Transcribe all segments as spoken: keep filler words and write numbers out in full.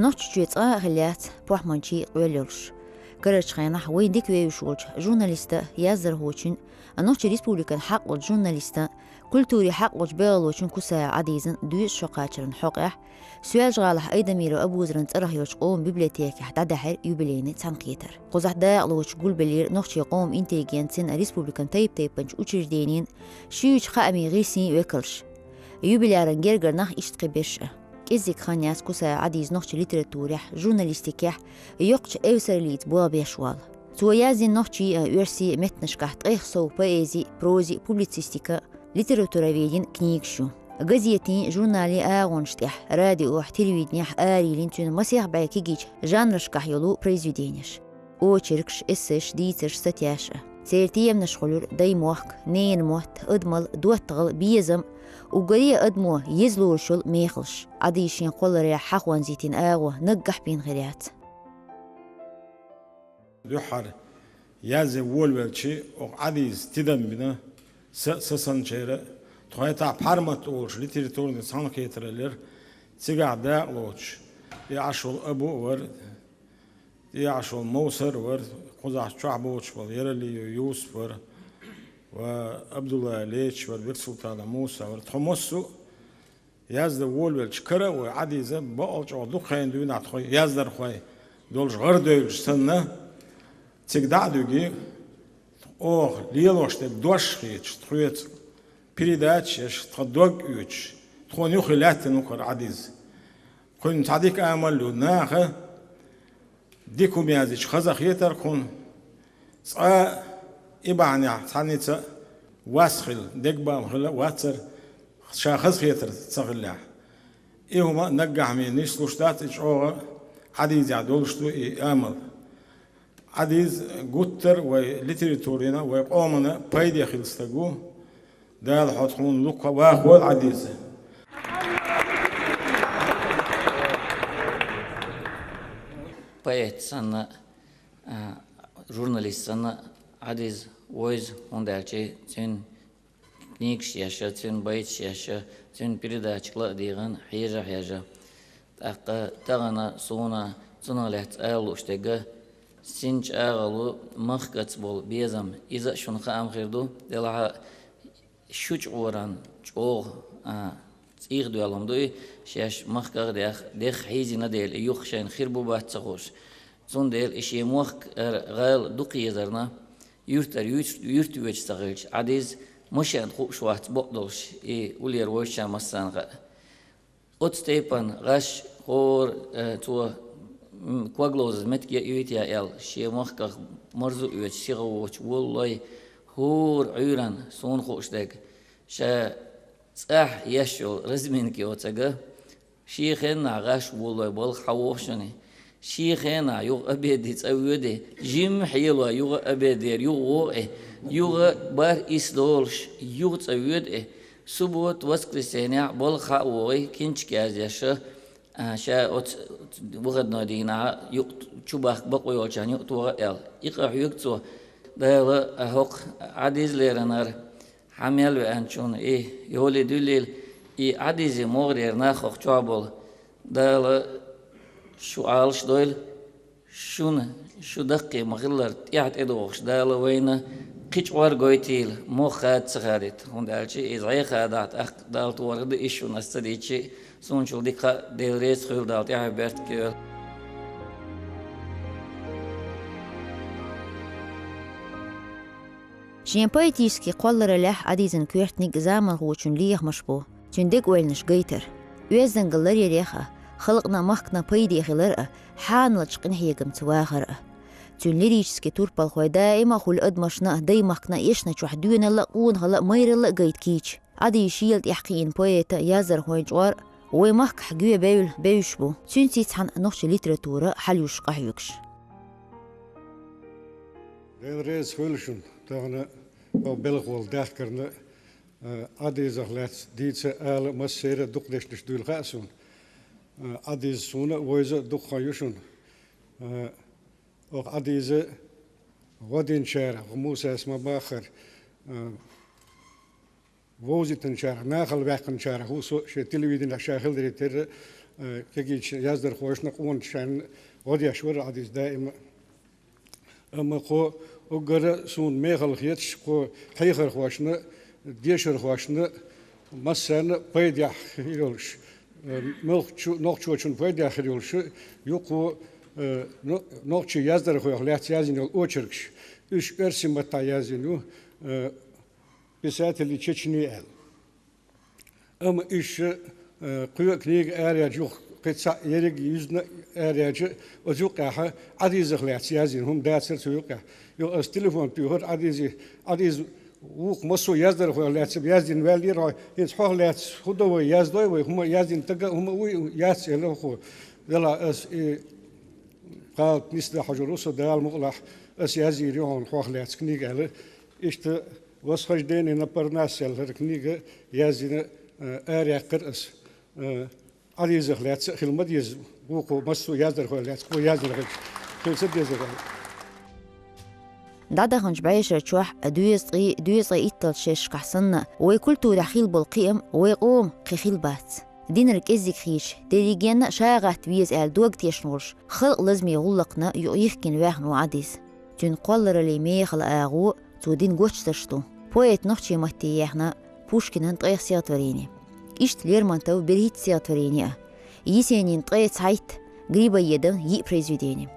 Нохчийчоь цкъа а хилла яц похӀманчий, къоьлла йолуш. Карарчу хенахь вайн дика вевзаш волчу журналиста, яздархочун, Нохчийн Республикан хьакъ волчу журналиста, культурин хьакъ волчу бегӀалочун Кусаев Ӏадизан доьзал шо кхачаран хьокъехь, Соьлжа-ГӀалахь Айдамиров Абузаран цӀарах йолчу къоман библиотекехь дӀадахьара юбилейный цхьаьнакхетар. Кхузахь дакъалоцуш гулбеллера нохчийн къоман интеллигенцин, республикан тайп-тайпанчу учрежденийн, шуьйрачу хаамийн гӀирсийн векалш. Юбиляран гергара нах иштта кхиберш а. КӀеззиг хан яц Кусаев Ӏадиза нохчийн литературехь, журналистикехь йоккхачу эвсарлица болх беш вала. Цо яздина нохчийн а, оьрсийн а меттанашкахь ткъех сов поэзи, прози, публицистика, литературоведин книгаш ю. Газетийн, журналийн агӀонаш тӀехь, радиохь, телевиденехь арайиллина цуьнан масех бӀе кегийчу жанрашкахь йолу произведенеш. Очеркаш, эссеш, дийцарш, статьяш а. Церан теманаш хуьлура: даймохк, ненан мотт, адамалла, доттагӀалла, безам, уггаре а адамо еза лоруш йолу мехалш. Ӏадиза шен кхоллараллехь хьахондийтина агӀо наггахь бина хир яц. Дуьххьара язъян волавелча, оха Ӏадиза тидам бина, са, са санначеран а, тхо хӀетахь «Пхьармат» олуш литературни цхьаьнакхетаралла яра, цигахь дакъалоцуш, тӀе Ӏаш волу Абу а вара, тӀе Ӏаш волу Мовсар а вара, кхузахь чохь боцуш болу Яралиев Юсуп вара, ва Абдулла Лечич вара, Бексултанов Муса вара. Тхо массо а яздан волавелча, кара а вай Ӏадиза бакъал чӀогӀа дукха хенан дуьйна тхо яздархой долуш гӀарадевлча санна, цига дӀа а дуьгий, оха лелош дерг дош хеташ, тхоьца передачаш еш, тхан дог оьцуш, тхуна юххе лаьттина ву хӀара Ӏадиза. Кхуьнан цхьа дика амал а ю, наха дика хӀума яздича хаза хетара кхунна. Цкъа и бахьанехь цхьаьнница а вас хилла, дегабаам хилла а вацара, ша хазахетар ца хиллехь. И хӀума а наггахь ма нислуш дац, и чӀогӀа Ӏадизехь долуш ду и амал. Ӏадиз гуттар а вай литературина, вай къомана пайде хилла стаг ву. Дала хьо тхуна луъу вахавойла, Ӏадиз. Поэт санна, а, журналист санна, Ӏадиз вевза, хӀунда аьлча цуьнан книгаш еш, цуьнан байташ еш, цуьнан передачаш ла а дегӀана, хьежа а хьежа. ТӀаккха тахана суна цунах лаьцна ала лууш дерг, син чӀагӀо, махкаца болу безам, иза а шуна хаам хир ду, делахь а шу чкъуран чӀогӀа, а, цӀийх доьлла хӀума ду и, шаьш махках а дех, дех хьийзина дела, и юха шайна хир бу бац ца хууш. Цундела и шен мохк ара гӀала дукха езарна, юьртара юьрт, юьртвоьдуш ца хилча, Ӏадиз машен хууш вац бакъдолуш, и уллера вовшашна массарна хаьа. Оцу тайпана гӀаш хӀора, э, цо, м, когловзаза меттиге а юьйту я аьлла, шен махках марзо а оьцуш, сиха воцуш, валлой, хӀора Ӏуьйранна суна хууш дерг, ша цӀахь еш йолу разминка йоцург, шен хенахь гӀаш валлой балха хьан воху шуна? Шен хенахь юха обеде цӀа воьду, жимма хьелой юха обедера юха вогӀу, юха бархӀ-исс долуш юха цӀа воьду, суббота, воскресенье балха хьан а вогӀий, кинчик язъеш, а, ша оцу выходной дийнахь юкъа чубахка бакъо йолчарна юкъа тоху аьлла. И къа хьоьгу цо, Дала, а, хӀокху Ӏадиз леринарг хьан мел веанчунна и йолий дуьллийла, и Ӏадизе могӀарера нах хӀокху чохь болу. Дала шу Ӏалаш дойла, шуна шу даккхий ма-хиллара, тӀаьхьа тӀедогӀуш Дала вайна кхин чкъор гойтийла, мох хада ца хадийта, хӀунда аьлча иза хьеха хадахь, тӀаккха Дала тохарг ду иза шуна аса ца дийцча, суна чул дика хаьа, Дела реза хуьлда, Дала тӀаьхье беркате йойла. Шен поэтически кхоллараллехь Ӏадизан коьртаниг заманхочун лехамаш бу, цуьнан дегаоьлланаш гайтар. Оьздангалла ларъярех а, халкъана а, махкана а пайде хилар а, хьаналлачу къинхьегамца вахар а. Цуьнан лирически турпалхой даима а хуьлу адамашна а, даймахкана а эшначохь доьналла а, къонахалла а, майралла а гайта кийча. Ӏадийс шена тӀехь кхиийна поэтан, яздархойн чкъор а вайн махкахь гоьбевлла бевзаш бу. Цуьнца цхьаьна нохчийн литература хьалъюьсуш къахьоьгуш. Дела реза хуьлда шуна, тахана хӀокху белхалол дахкарна, а, Ӏадизах лаьцна дийца а, ала а, массеран а дукха дешнаш дуьйла хаьа суна. А, Ӏадиз суна а, вевза а дукха хан ю шуна. А, оха Ӏадиза гӀодинчара, оха Мусас ма-баххара, а, вовзийтинчарах, нахала ваьккхинчарах ву со, шен телевиденехь ша хиларе терра, Э, кегийча яздархошна, къонахчарна гӀо деш вар Ӏадиз даим. Амма кхо уггара суна мехала хеташ, кхо хьехархошна, дешархошна, массарна пайдехь хир йолуш, э, мелхачу-, нохчочун пайдехь хир йолуш ю кхо, э, но-, нохчийн яздархойх лаьцна язйина йолу очеркаш. Уьш оьрсийн маттахь язйина ю, э, «Писатели Чечни» аьлла. Амма уьш, э, кхоъ книга араяьлча, юха кхин цхьаъ ерриг юьзна араяьлча, оцу юккъехь Ӏадизах лаьцна язйина хӀума дацара цу юккъехь. Юха ас телефон туьйхира Ӏадизе, Ӏадиз вукху массо а яздархойх лаьцна язйина ваьллера хьо, хӀинца хьох лаьцна хӀун до вай, яздой вай, хӀума яздина стага а хӀума а вуй, яц, элира хьо. Делахь ас и кхалта нисдан хьожур ву со, Дала мукъалахь, ас язйийр ю хьуна хьох лаьцна книга аьлла. Иштта «Восхождение на Парнас» аьлла хӀара книга язйина, э, араяьккхира ас. Э, Ӏадизах лаьцна а хила ма деза, вукху массо а яздархойх лаьцна кхо язйина хилча, хила ца дезара. ДӀадаханчу бӀешарчохь а, доьзткъе, доьзткъе итталгӀачу шерашкахь санна, вай культурехь хилла болу кхиам вай къоман кхин хилла бац. Динара кӀеззиг хийча, дерригенна а ша гӀатта веза аьлла дог тешна волуш, халкъан лазаме гӀуллакхна юкъа йихкина ваьхна ву Ӏадиз. Цуьнан кхоллараллин мехала агӀо цо дина гочдарш ду. Поэта нохчийн матте яьхна Пушкинан ткъех стихотворени, иштта Лермонтовн берхӀитта стихотворени а, Есенинан ткъе цхьайтта, Грибоедовн йиъ произведени.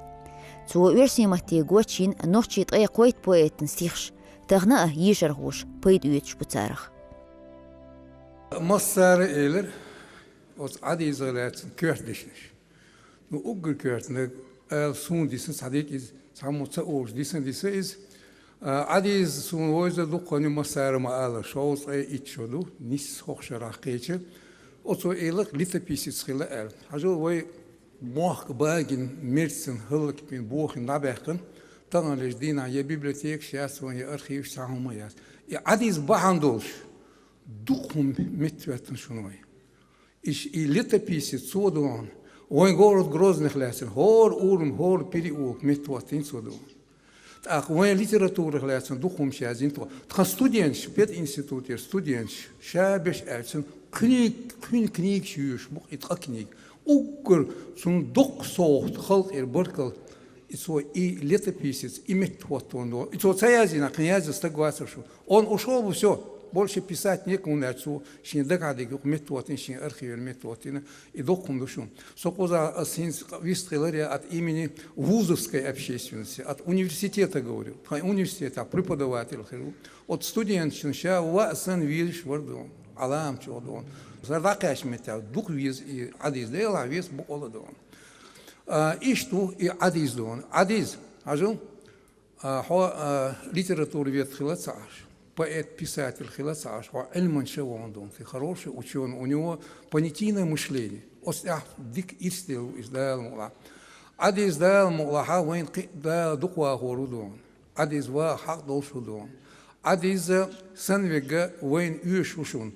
Цо оьрсийн матте гочйина нохчийн ткъе кхойтта поэтан стихаш, тахана а ешархоша пайда оьцуш бу царах. Массара а элира оцу Ӏадизах лаьцна коьрта дешнаш. Ну, уггар коьртаниг ала суна дисна, цхьа дика иза, цхьаммо ца олуш дисна, дисна иза. А, Ӏадиз суна вевза дуккха хан ю, массара ма-аллара, шовзткъе итт шо ду, нисса хӀокху шарахь кхечира. Оцо элира летописец хилла аьлла. Хьажал, вай мохк багина, мерцина, хӀаллакбина, бохина дӀабаьккхина, таханлерчу дийнахь я библиотекаш яц вайн, я архиваш, цхьа хӀума яц. И Ӏадиз бахьана долуш, дукха хӀума меттахӀоьттина шуна вайн. Иштта и летописец цо ду хьуна, вайн город Грозных лаьцна хӀора урам, хӀора переулок меттахӀоттийна цо ду хьуна. ТӀаккха вайн литературах лаьцна дукха хӀумнаш язйина цо. Тхан студенташ, пединститутера студенташ, ша берш аьлча, книг-, кхуьнан книгаш йоьшуш бу-кх и ткъа книга. Уггар цунна доккха совгӀат халкъера, баркалла. И цо и летописец, и меттахӀоттийна ду. И цо ца язйина, кхин язъян стаг вацара шу. Он ушёл, всё, больше писать некому, аьлла, цо шен дагахь дерг юкъа меттахӀоттийна, шен архивера меттахӀоттийна, и доккха хӀума ду шуна. Со кхузахь ас хӀинца вистхилар я от имени вузовской общественности, от университета говорю. Тхан университетехь преподаватель хир ву. Оцу студенташна ша ваъ санна везаш вара ду хьуна, Ӏаламат чӀогӀа ду хьуна. Сара дӀакхаьчча меттехь дукха веза и Ӏадиз, делахь веза бакъволу ду хьуна. А, иштта ву и Ӏадиз ду хьуна. Ӏадиз, хьажал, а, хьо, а, литературовед хила ца Ӏаш, поэт-писатель хила ца Ӏаш, хьо Ӏилманча вахана ду хьуна, ты хороший учёный, у него понятийное мышление. Оцу тӀехь дика ирс делла ву иза, Дала мукъалахь. Ӏадиз, Дала мукъалахь, вайна кхин а Дала дукха вахор ву ду хьуна. Ӏадиз ваха хьакъ долуш ву ду хьуна. Ӏадиз санна верг вайна оьшуш ву шуна.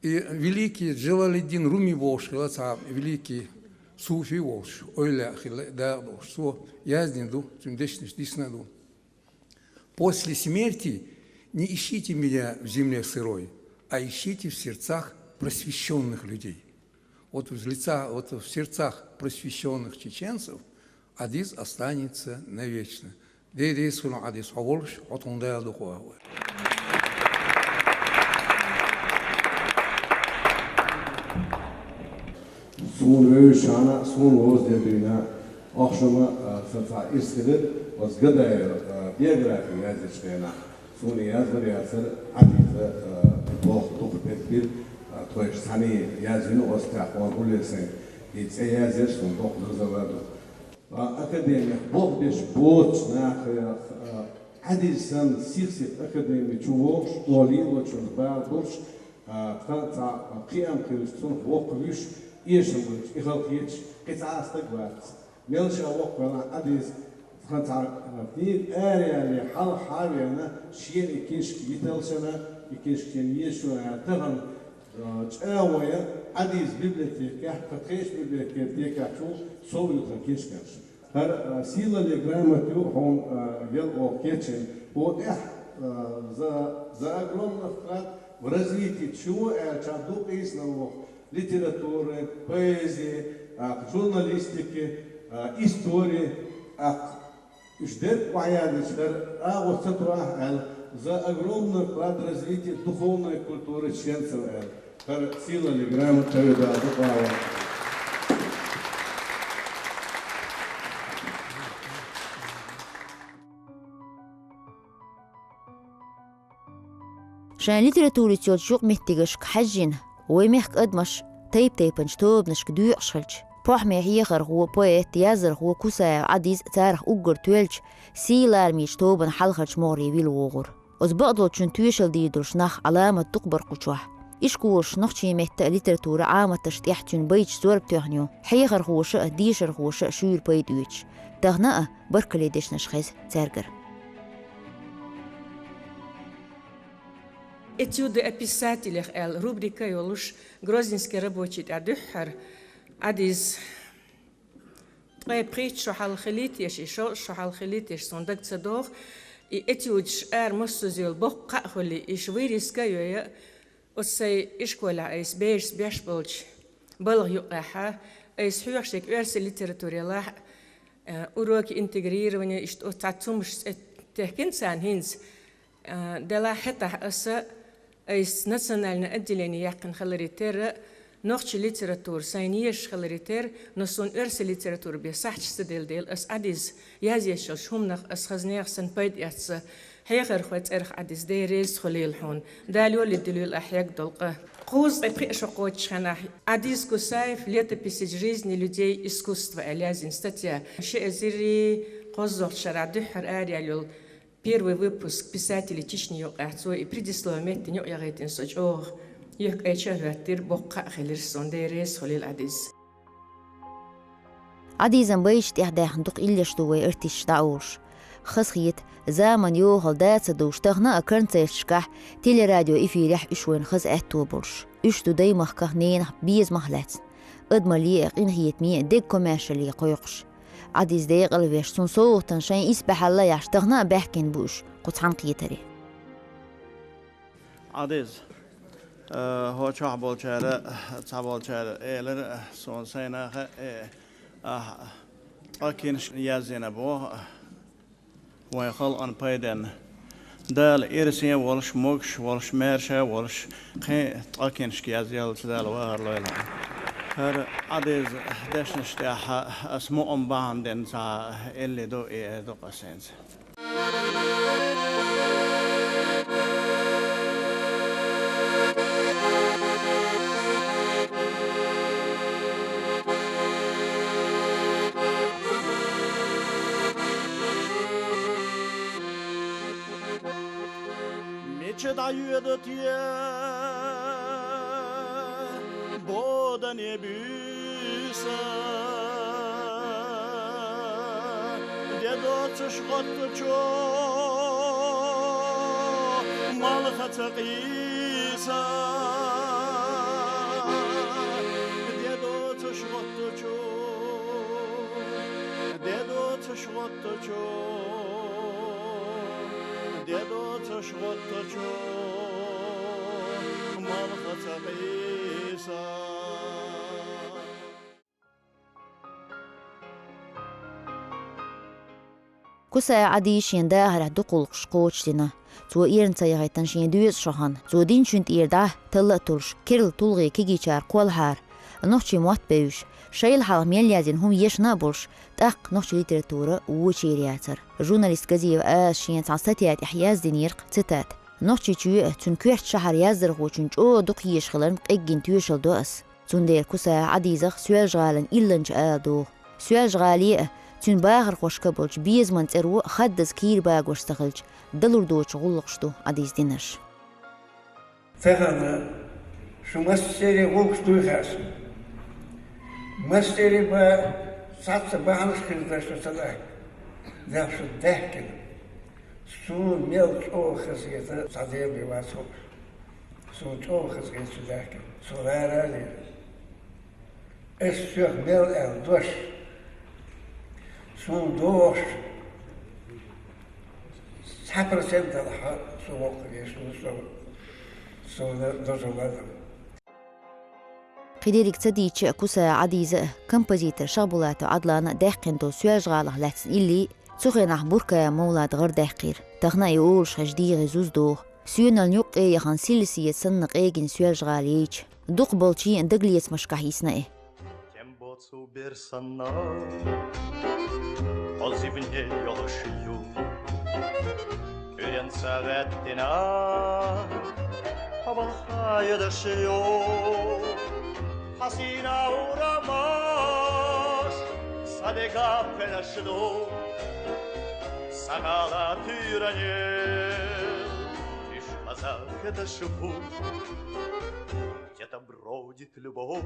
И великий Джалалиддин Руми бохуш хила цхьа великий суфий волуш, эвлаяъ хилла дакъа долуш. Цо яздина ду, цуьнан дешнаш дисна а ду. «После смерти не ищите меня в земле сырой, а ищите в сердцах просвещённых людей». Вот в лица, вот в сердцах просвещённых чеченцев Ӏадиз останется навечно. Дера деза хуьлда, Ӏадиз, хьо волуш, хьо тхуна Дала дукха вахавойла. Суна вевзачарна, суна вовза де дуьйна, ахча ма, а, сан цхьа ирс хилира, оцу Гадаева, а, биографи язъечу хенахь. Суна язъяр яцара Ӏадиза, а, боху дукха петбира, а, тхойша цхьаьний язйина оцу тӀехь, хьуна гулъяр сайн. И цӀе язъяр суна доккха дозалла ду. Ткъа академех болх беш боцучу нахах, а, Ӏадиз санна сих-сиха академи чу вогӀуш, олийла вачунах бала болуш, а, тхан цхьа кхиам хилча, цунах воккхавуьйш, эшам хилча, и хала хеташ, кхин цхьа а стаг вац. Мел ша воккхавелахь а, Ӏадиз, тхан цхьа, а, книга араяьлле хьалха хьа а веана, шена и книжка йиталшана, и книжка шена езаш ю аьлла, тахана, а, чӀагӀо ян Ӏадиз библиотекехь, тхан тхешан библиотекера декъехь чу сов ю тхан книжкаш. ХӀара, а, сийлаллин грамота ю хьуна, а, яла оха кечйина. Оцу тӀехь, а, за, за огромный вклад в развитие чего аьлча, дукха къийсина ву литературы, поэзии, а, журналистики, а, истори, а, уж дерг охьаяьнначу хӀара агӀо ца тоахь аьлла, за огромный вклад в развитие духовной культуры чеченцев аьлла. ХӀара сийлаллин грамота хьоьга дала дукъа ван. Шайн литератураца йолчу юкъаметтигашка хьаьжжина, вай мехкан адамаш тайп-тайпанчу тобанашка доькъуш хилча, похӀаме хьехархо, поэт, яздархо Кусаев Ӏадиз царах уггар тоьллачу сий ларамечу тобанан хьалхарчу могӀаре вилла вогӀура. Оцу бакъдолчунна тоьшалла дийр долуш нах Ӏаламат дукха бара кху чохь. Ишколаш, нохчийн метта а, литература а Ӏаматаш тӀехь цуьнан байташ зорба тоьхна ю, хьехархоша а, дешархоша а шуьйра пайда оьцуш. Тахана а баркаллин дешнаш хеза цаьргара. «Этюды о писателях» аьлла рубрика йолуш, «Грозненский рабочий» тӀехь дуьххьара Ӏадиз ткъе пхийтта шо хьалха хилийта еш, и шо-, шо хьалха хилийта еш, суна дага ца догӀу. И этюдаш ара массаза йолу боккха кхаъ хуьлий, иша вырезка а йой, оцу сайн ишколехь айса бераш беш болчу балха юкъехь, айса хьоьхуш ерг оьрсийн литература ялахь, э, уроки интегрирования, иштта оцу цхьа цумаш цӀе техкина царна хӀинца. А, делахь хӀетахь аса айса национальное отделение яьккхина хиларе терра, нохчийн литература сайна езаш хиларе терра, но суна оьрсийн литература бен сахьташ ца делла дела, аса Ӏадиз язъеш йолчу хӀуманах аса хаза нехан санна пайда эцна, хьехархойн цӀарах Ӏадиз, Дела реза хуьлийла хьуна. Дала йолийла дуьлийла ахь хьегна долу къа. Кхузткъе пхи шо кхочучу хенахь Ӏадиз Кусаев «Летописи жизни людей искусства» аьлла яздина статья. Ши эзар кхозлагӀчу шарахь дуьххьара араяьлла йолу первый выпуск «Писатели Чечни» юкъахь цо и предислови меттана юкъа яхийтина, со чӀогӀа юьхькӀайча а хӀоьттира, боккха кхаъ хилира суна, Дела реза хуьлийла Ӏадиз. Ӏадизан байташ тӀехь даьхна дукха иллеш ду вай артисташ дӀаолуш. Хазахета, заманан йохалла да ца дууш, тахана а концерташкахь, телерадиоэфирехь уьш вайна хаза аьтто болуш. Уьш ду даймахках, ненах безамах лаьцна, адамалле а, къинхетаме а, дегкомаьршалле кхойкхуш. Ӏадиз декъала веш, цунна совгӀатана шайн исбаьхьалла а еш, тахана а баьхкина бу уьш кху цхьаьнакхетаре. Ӏадиз, э, хӀокху чохь болчара, цхьаболчара элира, суна сайнахь а, э, ахь ткъа киншка язйина боху, вайн халкъана пайденна. Дала ирсе а волуш, могуш а волуш, маьрша а волуш, кхин а ткъа киншка язъяллалц Дала вахар лойла. ХӀара Ӏадизан дешнаш тӀехь аса мукъам бахьана дина цхьа элли ду, и эр ду-кх аса хӀинца. Мича дӀайоьду те бодане буьйса, де доцуш гӀоттучу малха ца къийса, де доцуш гӀоттучу, де доцуш гӀоттучу, де доцуш гӀоттучу малха ца къийса. Кусай Ӏадийс шен дахарехь дукха гӀуллакхаш кхочушдина. Цо эрна ца яхийтина шен доьза шо хан. Цо динчун тӀера дӀа талла а тулуш, керла тулгӀе кегийчара кхолхьара, нохчийн мотт бевзаш, шайла хьалха мел яздина хӀума ешна а болуш, тӀаккха нохчийн литература вочуьйра яцара. Журналист Газиева Азас шена цхьана статья тӀехь яздинера-кх цитата. Нохчийчоь а, цуьнан коьртачу шахьара яздархочунна чӀогӀа дукха езаш хиларна къеггина тоьшалла до ас. Цундела Кусай Ӏадийзах Соьлжа-ГӀалин илланча ала догӀу. Соьлжа-ГӀале а, цуьнан бахархошка а болчу безаман цӀеро хаддаза кийра багош ца хилча, далур доцу гӀуллакхаш ду Ӏадийза динарш. Тахана шу массеран гӀуллакхаш дуй хаьа суна. Массеран бан цхьацца бахьанаш хир дара шу ца дахка. Дела шу даьхкина. Суна мел чӀогӀа хазахета цхьа дела бен вац хууш. Суна чӀогӀа хазахета шу даьхкина. Со гӀара а лийра. Ас соьх мел аьлла дош, суна догӀуш, цхьа процент а хьан со воккхавеш ву со, со дозалла а дан. Дерриг ца дийцача а, Кусаева Ӏадиза а, композитор Шахбулатов Ӏадлана а даьккхина долу Соьлжа-ГӀалахь лаьцна илли цу хенахь Буркаев Мовлада гӀара даьккхира. Тахана а и олуш хезча, дегӀе зуза доху. Соьналлин юккъе яхана силисеза санна къегина Соьлжа-ГӀала яйча, дукхахболчийн а дагалецамашкахь йисна и. Тем боцу бер санна, хьо зивне йолуш ю. КӀуьренца гӀеттина, хьо балха йодаш ю. Хьан сийна урамаш сан дегӀ пхьоьнаш ду, сан гӀала туьйранел уьш хаза хеташ бу. Где-то бродит любовь,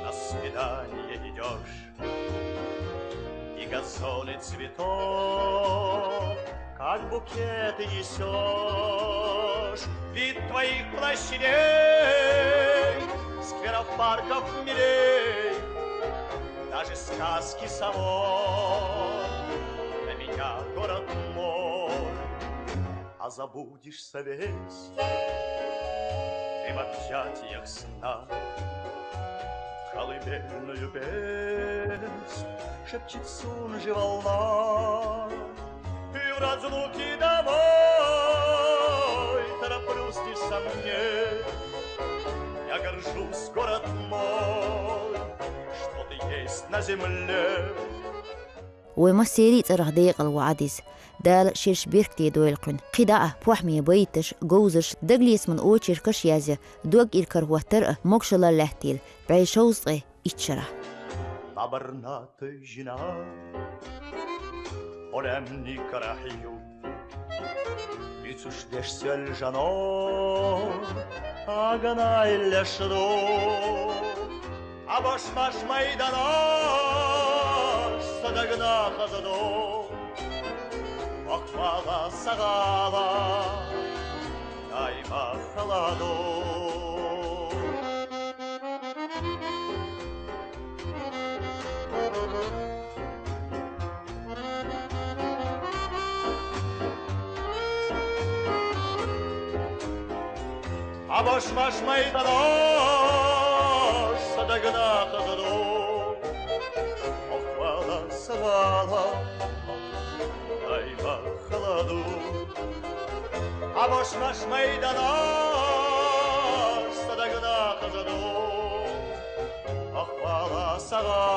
на свидание идёшь, и газоны цветов, как букеты, несёшь. Вид твоих площадей, скверов, парков милей даже сказки самой. Для меня город мой, а забудешься весь ты в объятиях сна. Колыбельную песнь шепчет Сунжи волна. И в разлуке домой тороплюсь лишь со мне. Я горжусь, город мой, что ты есть на земле. Вай массеран а цӀарах декъала ву Ӏадиз. Дала шераш беркате дойла кхуьнан. КхидӀа а похӀме байташ, говзаш, дагалецаман очеркаш а язъян, дог иракарахӀоттар а могашалла лаьттийла, бӀе шовзткъе итт шарахь. Бабарна тевжина, олаьмни карахь ю. Буьйцуш деш Соьлжано, аганай леш ду. Ӏа баш-баш майданаш сан дагна хаза ду. Охвала сан гӀала, дай махала ду. Ӏа баш-баш майданаш сан дагна хаза ду. Охвала сан гӀала, дай махала ду. Ӏа баш-баш майданаш сан дагна хаза ду. Охвала сан гӀала.